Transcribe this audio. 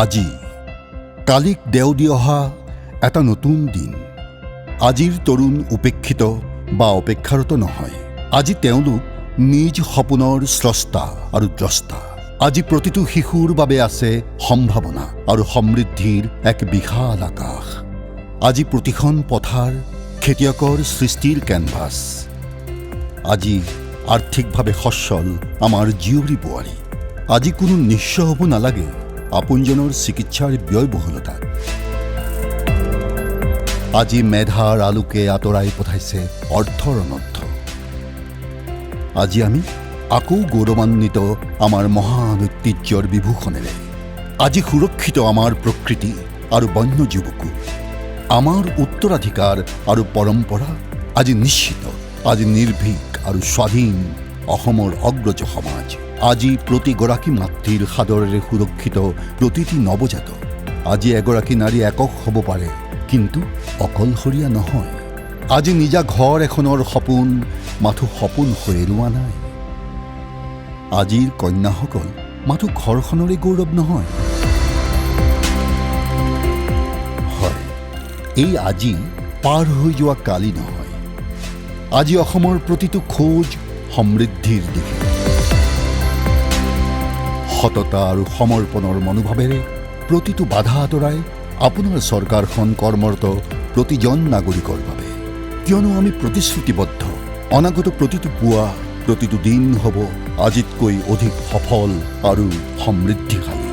আজি কালিক দেও দি অহা এটা নতুন দিন। আজিৰ তৰুণ উপেক্ষিত বা অপেক্ষাৰত নহয়। আজি তেওঁলোক নিজ সপোনৰ স্ৰষ্টা আৰু দ্ৰষ্টা। আজি প্ৰতিটো শিশুৰ বাবে আছে সম্ভাৱনা আৰু সমৃদ্ধিৰ এক বিশাল আকাশ। আজি প্ৰতিখন পথাৰ খেতিয়কৰ সৃষ্টিৰ কেনভাছ। আজি আৰ্থিকভাৱে সচ্ছল আমাৰ জীয়ৰী বোৱাৰী। আজি কোনো নিঃস্ব হ'ব নালাগে আপোনজনৰ চিকিৎসাৰ ব্যয়বহুলতাত। আজি মেধাৰ আলোকে আঁতৰাই পঠাইছে অৰ্থৰ অনৰ্থ। আজি আমি আকৌ গৌৰৱান্বিত আমাৰ মহান ঐতিহ্যৰ বিভূষণেৰে। আজি সুৰক্ষিত আমাৰ প্ৰকৃতি আৰু বন্যজীৱকো। আমাৰ উত্তৰাধিকাৰ আৰু পৰম্পৰা আজি নিশ্চিত। আজি নিৰ্ভীক আৰু স্বাধীন অসমৰ অগ্ৰজ সমাজ। আজি প্ৰতিগৰাকী মাতৃৰ সাদৰেৰে সুৰক্ষিত প্ৰতিটি নৱজাতক। আজি এগৰাকী নাৰী একক হ'ব পাৰে, কিন্তু অকলশৰীয়া নহয়। আজি নিজা ঘৰ এখনৰ সপোন মাথো সপোন হৈ ৰোৱা নাই। আজিৰ কন্যাসকল মাথো ঘৰখনৰে গৌৰৱ নহয়। হয়, এই আজি পাৰ হৈ যোৱা কালি নহয়। আজি অসমৰ প্ৰতিটো খোজ সমৃদ্ধিৰ দিশে। সততা আৰু সমৰ্পণৰ মনোভাৱেৰে প্ৰতিটো বাধা আঁতৰাই আপোনাৰ চৰকাৰখন কৰ্মৰত প্ৰতিজন নাগৰিকৰ বাবে। কিয়নো আমি প্ৰতিশ্ৰুতিবদ্ধ, অনাগত প্ৰতিটো পুৱা, প্ৰতিটো দিন হ'ব আজিতকৈ অধিক সফল আৰু সমৃদ্ধিশালী।